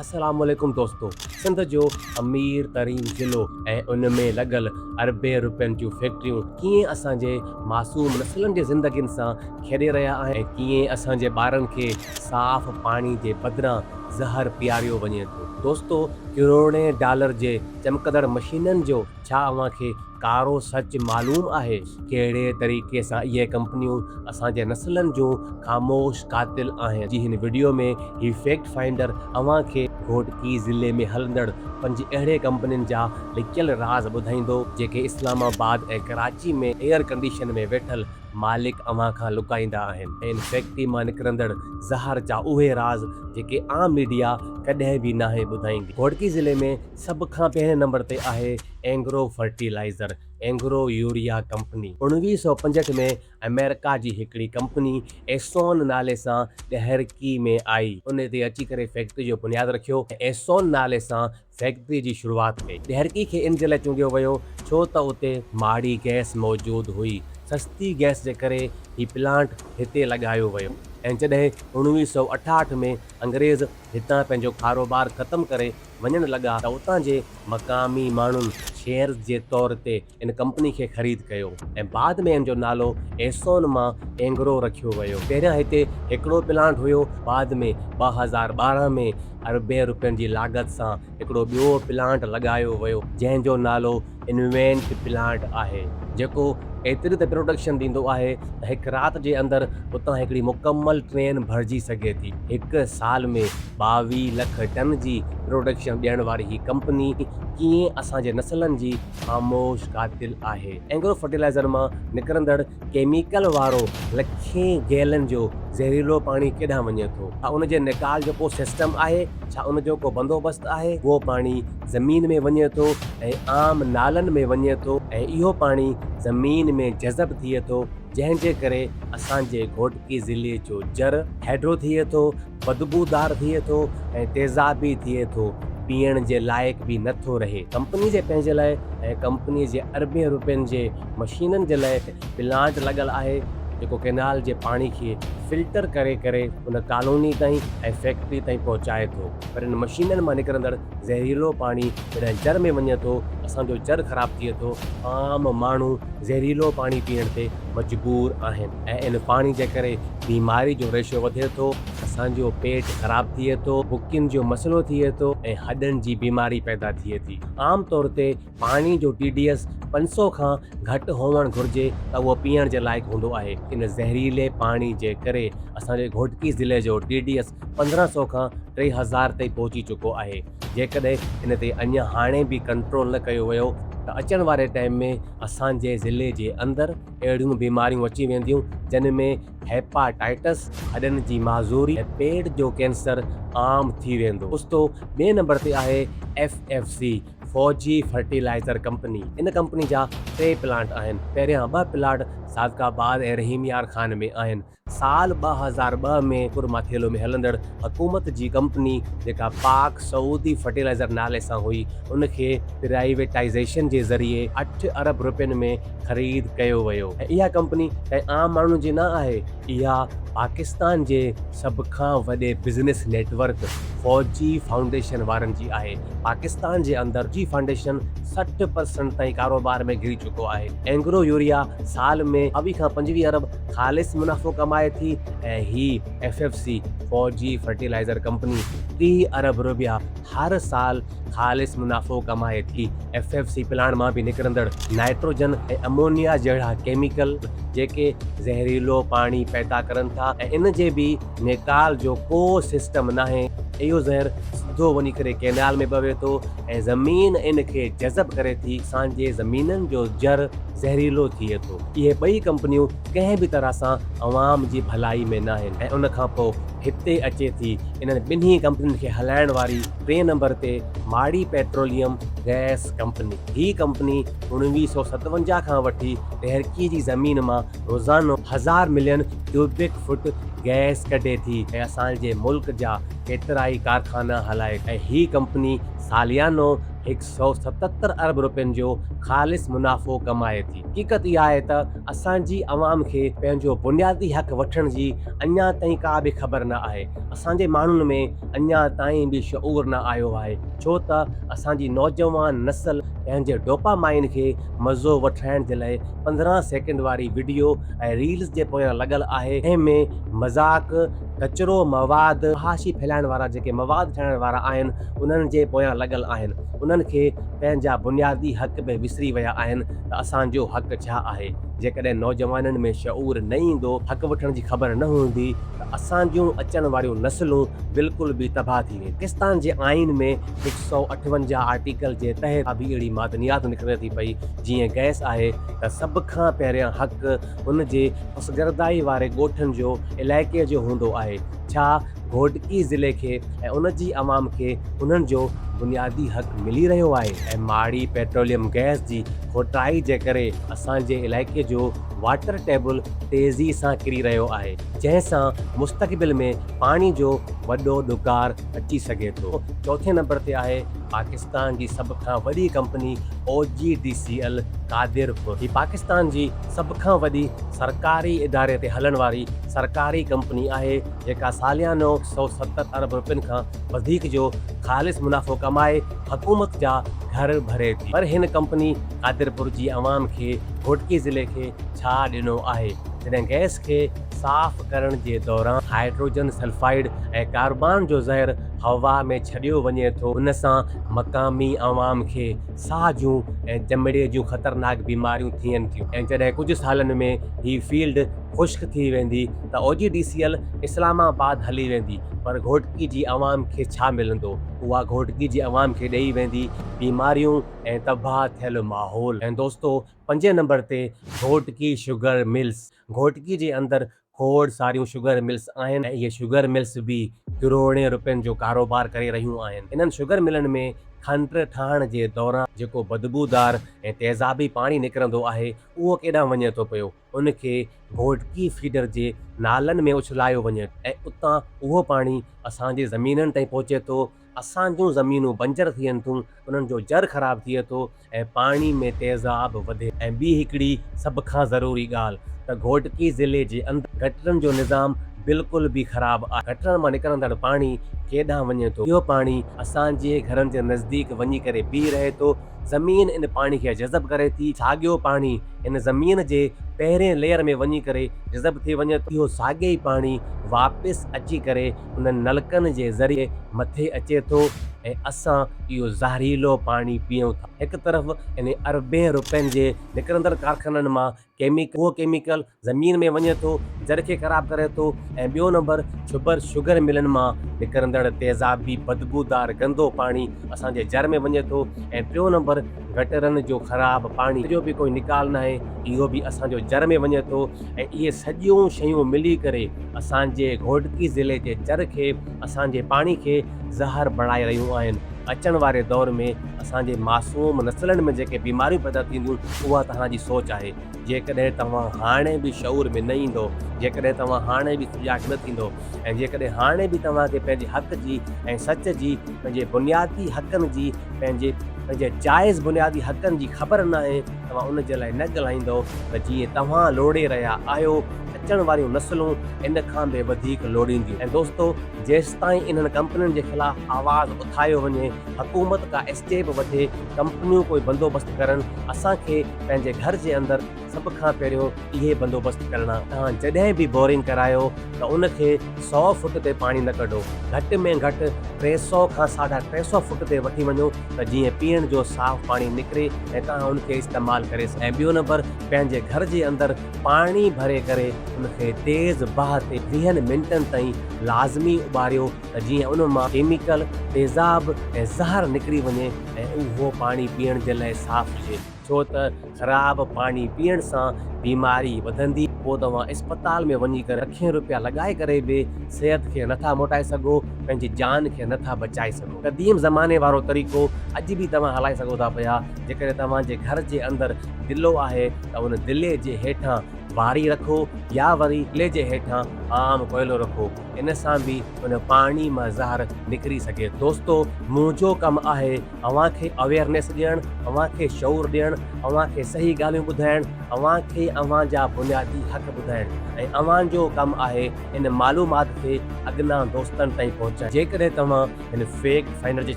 السلام عليڪم دوستو سنڌ جو امير ترين ضلعو ۽ ان ۾ لڳل اربين روپين جون فيڪٽريون ڪيئن اسان جي معصوم نسلن جي زندگين سان کيڏي رهيا آهن ۽ ڪيئن اسان جي ٻارن کي صاف پاڻي جي بدران زهر پياريو وڃي ٿو دوستو ڪروڙين ڊالر جي چمڪندڙ مشينن جو ڇا اوهان کي ڪارو سچ معلوم آهي؟ ڪهڙي طريقي سان اهي ڪمپنيون اسان جي نسلن جون خاموش قاتل آهن؟ جي هن وڊيو ۾ هي فيڪٽ فائنڊر اوهان کي گهوٽڪي ضلعي ۾ هلندڙ پنج اهڙي ڪمپنين جا لڪيل راز ٻڌائيندو جيڪي اسلام آباد ۽ ڪراچي ۾ ايئر ڪنڊيشن ۾ ويٺل مالڪ اوهان کان لڪائيندا آهن ۽ ان فيڪٽري مان نڪرندڙ زهر جا اهي راز جيڪي عام ميڊيا ڪڏهن به ناهي ٻڌائيندي. گهوٽڪي ضلعي ۾ سڀ کان پهرين نمبر تي آهي Engro fertilizer, Engro urea company. 1965 ۾ آمريڪا جي هڪڙي ڪمپني ايسون نالي سان ڏهرڪي ۾ آئي. ان هتي اچي ڪري فيڪٽري جو بنياد رکيو ۽ ايسون نالي سان فيڪٽري جي شروعات ڪئي. ڏهرڪي کي ان جي لاء چونڊيو ويو ڇو ته اتي ماڙي گئس موجود هئي. سستي گئس جي ڪري هي پلانٽ هتي لڳايو ويو ۽ جڏهن 1968 ۾ انگريز هتان پنهنجو ڪاروبار ختم ڪري وڃڻ لڳا ته اتان جي مقامي ماڻهن شيئرز جي طور تي ان ڪمپني کي خريد ڪيو ۽ بعد ۾ ان جو نالو ايسون مان اينگرو رکيو ويو. پهريان هتي هڪڙو پلانٽ هيو، بعد ۾ 2012 ۾ اربين روپين جي لاڳت سان هڪڙو ٻيو پلانٽ لڳايو ويو، جنهن جو نالو انوينٽ پلانٽ آهي، جيڪو ايتري ته پروڊڪشن ڏيندو آهي ته هڪ رات جي اندر اتان هڪڙي مڪمل ٽرين ڀرجي سگهي ٿي. هڪ سال ۾ 22 لک ٽن جي پروڊڪشن ڏيڻ واري هي ڪمپني ڪيئن اسان جي نسلن جي خاموش قاتل آهي. اينگرو فرٽيلائيزر مان نڪرندڙ ڪيميڪل وارو لکين گيلن جو زهريلو پاڻي ڪيڏانهن وڃي ٿو؟ ڇا ان جي نيڪال جو ڪو سسٽم آهي؟ ڇا ان جو ڪو بندوبست آهي؟ اهو پاڻي زمين ۾ وڃي ٿو ۽ عام نالن ۾ وڃي ٿو ۽ اهو پاڻي زمين ۾ جذب ٿئي ٿو جنهن جي ڪري اسان جي گهوٽڪي ضلعي جو جر هيڊرو ٿئي ٿو، بدبودار ٿئي ٿو ۽ تيزابي ٿئي ٿو، پيئڻ جي لائق به نه ٿو رهي. ڪمپني جي پنهنجي لاء ۽ ڪمپني جي اربين روپين جي مشينن جي لاء پلانٽ لڳل آهي جيڪو ڪئنال جي پاڻي کي فلٽر ڪري ڪري ان ڪالوني تائين ۽ فيڪٽري تائين پهچائي ٿو پر ان مشينن مان نڪرندڙ زهريلو پاڻي جڏهن جر ۾ وڃي ٿو اسان جو جر خراب ٿئي ٿو عام ماڻهو زهريلو پاڻي پيئڻ تي مجبور آهن ۽ ان پاڻي جي ڪري بيماري جو ريشو وڌي ٿو اسان جو پيٽ خراب ٿئي ٿو بڪين جو مسئلو ٿئي ٿو ۽ هڏن جي بيماري پيدا ٿئي ٿي عام طور تي پاڻي جو ٽي ڊي ايس 500 کان گهٽ هئڻ گهرجي ته اهو پيئڻ جي لائق هوندو آهي. ان زهريلي پاڻي جي ڪري اسان جي گهوٽڪي ضلعي جو ٽي ڊي ايس 1500 کان 3000 تائين پهچي چڪو آهي. جيڪڏهن ان تي اڃا هاڻي به ڪنٽرول نه ڪيو ويو ته اچڻ واري ٽائيم ۾ اسان جي ضلعي جي اندر اهڙيون بيماريون اچي وينديون جن ۾ هيپاٽائٽس، هڏن جي معذوري ۽ پيٽ جو ڪينسر عام ٿي ويندو. دوستو ٻئي نمبر تي آهي ايف ايف سي فوجي فرٽيلائيزر ڪمپني. ان ڪمپني جا ٽي پلانٽ آهن. پهريان ٻه پلاٽ صادق آباد ۽ رحيم يار خان ۾ آهن. سال 2002 ۾ پور ماٿيلو ۾ هلندڙ حڪومت جي ڪمپني جيڪا پاڪ سعودي فرٽيلائيزر نالي سان هئي ان کي پرائيويٽائيزيشن جي ذريعي اٺ ارب روپين ۾ خريد ڪيو ويو ۽ اها ڪمپني ڪنهن عام ماڻهو جي نه آهي اها پاڪستان جي سڀ کان وڏي بزنس نيٽ ورڪ فوجي فائونڊيشن وارن جي آهي. پاڪستان جي اندر جي فائونڊيشن 60 پرسنٽ تائين ڪاروبار ۾ گهري چڪو آهي. اينگرو يوريا سال ۾ 22 کان 25 ارب خالص منافعو ڪمائي ٿي ۽ هي ايف ايف سي فوجي فرٽيلائزر ڪمپني 30 ارب روپيا هر سال خالص منافعو ڪمائي ٿي. ايف ايف سي پلانٽ مان به نڪرندڙ نائٽروجن ۽ امونيا جهڙا ڪيميڪل جيڪي زهريلو پاڻي پيدا ڪرن ٿا ۽ ان جي به نيڪال جو ڪو سسٽم ناهي، اهو زهر سڌو وڃي ڪري ڪئنال ۾ پوي ٿو ۽ زمين ان کي جذب ڪري ٿي، اسان جي زمينن جو جر زهريلو ٿئي ٿو. اهي ٻئي ڪمپنيون ڪنهن به طرح سان عوام جي ڀلائي ۾ ناهن ۽ ان کان پوء هتي اچي ٿي انهن ٻنهي ڪمپنين کي هلائڻ واري ٽئين نمبر تي ماڙي پيٽروليم گئس ڪمپني. هي ڪمپني 1957 کان وٺي ڏهرڪي جي زمين مان روزانو هزار ملين ڪيوبڪ فٽ گئس ڪڍي ٿي ۽ اسان جي ملڪ جا ڪيترائي ڪارخانا هلائي ۽ هي ڪمپني ساليانو 177 ارب روپين جو خالص منافعو ڪمائي ٿي. حقيقت اها آهي ته اسان جي عوام کي پنهنجو بنيادي حق وٺڻ جي اڃا تائين ڪا به خبر نه آهي. اسان جي ماڻهن ۾ اڃا تائين به شعور نه آيو آهي ڇو ته اسان جي نوجوان نسل پنهنجي ڊوپامائن کي مزو وٺرائڻ جي لاء 15 سيڪنڊ واري وڊيو ۽ ريلز جي پويان لڳل آهي جنهن ۾ مذاق، ڪچرو مواد، فحاشي ڦهلائڻ وارا جيڪي مواد ٺاهڻ وارا آهن انهن جي پويان لڳل آهن انهن کي پنهنجا بنيادي حق به وسري ويا آهن ته اسان جو حق ڇا آهي جيڪڏهن نوجوانن ۾ شعور نه ايندو حق وٺڻ جي خبر نه هوندي ته اسان جون اچڻ واريون نسلون بلڪل به تباهه ٿي وينديون. پاڪستان جي آئين ۾ 158 آرٽيڪل جي تحت به اهڙي معدنيات نڪري ٿي پئي جيئن گئس آهي ته سڀ کان پهريان حق ان جي پسگردائي واري ڳوٺن جو علائقي جو هوندو آهي ڇا گهوٽڪي ضلعي کي ۽ ان جي عوام کي انهن جو بنيادي حق ملي رهيو آهي؟ ۽ ماڙي پيٽروليم گئس جي کوٽائي جي ڪري اسان جي علائقي جو واٽر ٽيبل تيزي سان ڪري رهيو آهي جنهن سان مستقبل ۾ پاڻي جو وڏو ڏڪار اچي سگهي ٿو. چوٿين نمبر تي آهي پاڪستان جي سڀ کان وڏي company O G D C L Qadirpur. هي پاڪستان جي سڀ کان وڏي سرڪاري اداري تي هلڻ واري سرڪاري ڪمپني آهي جيڪا ساليانو 170 ارب روپين کان وڌيڪ جو خالص منافعو ڪمائي حڪومت جا گهر ڀري ٿي. پر هن ڪمپني قادرپور جي عوام کي گهوٽڪي ضلعي کي ڇا ڏنو آهي؟ جڏهن گئس کي صاف ڪرڻ جي دوران هائيڊروجن سلفائيڊ ۽ ڪاربان جو زهر هوا ۾ ڇڏيو وڃي ٿو ان سان مقامي عوام کي ساهه جون ۽ چمڙي جون خطرناڪ بيماريون ٿين ٿيون ۽ جڏهن ڪجهه سالن ۾ هي فيلڊ خشڪ ٿي ويندي ته O G D C L Islamabad هلي ويندي پر گهوٽڪي جي عوام کي ڇا ملندو اها گهوٽڪي جي عوام کي ڏئي ويندي بيماريون ۽ تباهه ٿيل ماحول ۽ دوستو پنجين نمبر تي گهوٽڪي شگر ملز گهوٽڪي جي اندر کوڙ ساريون شگر ملز آهن ۽ اهي شگر ملز به ڪروڙين روپين جو ڪاروبار ڪري رهيون آهن. انهن شگر ملن ۾ کنڊ ٺاهڻ جي دوران جيڪو بدبودار ۽ تيزابي پاڻي نڪرندو آهي اهو ڪيڏانهن وڃي ٿو پيو؟ ان کي گهوٽڪي فيڊر جي نالن ۾ اڇلايو وڃي ٿو ۽ اتان اهو پاڻي اسان جي زمينن تائين پهچي ٿو. اسان جون زمينون بنجر ٿين ٿيون، انهن جو جر خراب ٿئي ٿو ۽ پاڻي ۾ تيزاب وڌي. ۽ ٻي هڪڙي سڀ کان ضروري ڳالهه ته گهوٽڪي ضلعي جي اندر گٽرن جو نظام بلڪل به خراب آهي. گٽرن مان نڪرندڙ پاڻي ڪيڏانهن وڃي ٿو؟ اهو پاڻي اسان جي گهرن جي نزديڪ وڃي ڪري بيهي رهي ٿو. زمين ان پاڻي کي جذب ڪري ٿي. ساڳيو پاڻي هن زمين جي پهرين ليئر ۾ وڃي ڪري جذب ٿي وڃي ٿو. اهو ساڳيو ئي پاڻي واپس اچي ڪري انهن نلڪن جي ذريعي مٿي اچي ٿو ۽ اسان اهو زهريلو پاڻي پيئون ٿا. هڪ طرف انهي اربين روپين جي نڪرندڙ ڪارخانن مان ڪيميڪل اهو ڪيميڪل زمين ۾ وڃي ٿو جر کي خراب ڪري ٿو ۽ ٻيو نمبر ڇٻر شگر ملن مان نڪرندڙ تيزابي بدبودار گندو پاڻي اسان جي جر ۾ وڃي ٿو ۽ ٽيون نمبر گٽرن جو خراب پاڻي جو به ڪوئي نڪال ناهي اهو به اسان جو جر ۾ وڃي ٿو ۽ اهي سڄيون شيون ملي ڪري اسان جي گهوٽڪي ضلعي جي جر کي اسان جي پاڻي کي زهر بڻائي رهيون آهن. اچڻ واري دور ۾ اسان جي معصوم نسلن ۾ جيڪي بيماريون پيدا ٿينديون اها توهان جي سوچ آهي. جيڪڏهن توهان هاڻي به شعور ۾ نه ايندو، جيڪڏهن توهان هاڻي به سجاڳ نه ٿيندو ۽ جيڪڏهن هاڻي به توهان کي پنهنجي حق جي ۽ سچ جي پنهنجي بنيادي حقن جي پنهنجي پنهنجي جائز بنيادي حقن جي خبر ناهي توهان ان جي لاء نه ڳالهائيندو ته جيئن توهان لوڙي رهيا آهيو اچڻ واريون نسلون ان کان به وڌيڪ لوڙينديون ۽ دوستو جيستائين انهن ڪمپنين جي خلاف آواز اٿايو وڃي حڪومت ڪا اسٽيپ وٺي ڪمپنيون ڪوئي بندوبست ڪرن اسان کي پنهنجي گهر جي اندر سڀ کان پهريون اهي بندوبست ڪرڻا توهان جڏهن به بورنگ ڪرايو ته ان کي سئو فٽ تي پاڻي نه ڪڍو گهٽ ۾ گهٽ 300 کان 350 فٽ تي وٺي وڃو ته جيئن پيئڻ جو صاف پاڻي نڪري ۽ توهان ان کي استعمال ڪري سگهو ۽ ٻيو نمبر پنهنجي گهر جي اندر پاڻي ڀري ڪري ان کي تيز باهه تي ويهن منٽن تائين لازمي اٻاريو ته جيئن ان مان ڪيميڪل، تيزاب ۽ زهر نڪري وڃي ۽ اهو پاڻي پيئڻ جي لاء صاف هجي ڇو ته خراب پاڻي پيئڻ سان بيماري وڌندي پوء توهان اسپتال ۾ وڃي ڪري لکين روپيا لڳائي ڪري به صحت کي نٿا موٽائي سگهو پنهنجي جان کي نٿا بچائي سگهو. قديم زماني وارو طريقو اڄ به توهان هلائي سگهو ٿا پيا جيڪڏهن توهان جي گهر جي اندر دلو آهي ته ان دلي جي هيٺان واري رکو يا وري دلي جي هيٺان عام ڪوئلو رکو ان سان به ان پاڻي مان زهر نڪري سگهي ٿو. دوستو منهنجو ڪم آهي اوهان کي اويئرنيس ڏيڻ، اوهان کي شعور ڏيڻ، اوهان کي صحيح ڳالهيون ٻڌائڻ، اوهان کي اوهان جا بنيادي حق ٻڌائڻ ۽ اوهان جو ڪم آهي ان معلومات کي اڳنا دوستن تائين پهچائڻ. جيڪڏهن توهان هن فيڪٽ فائنڊر جي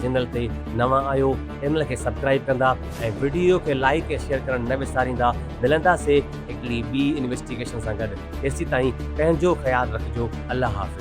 چينل تي نوان آهيو چينل کي سبڪرائيب ڪندا ۽ وڊيو کي لائيڪ ۽ شيئر ڪرڻ نه وساريندا. ملنداسي هڪڙي ٻي انويسٽيگيشن سان گڏ. تيسيتائين پنهنجو خيال رکجو. الله حافظ.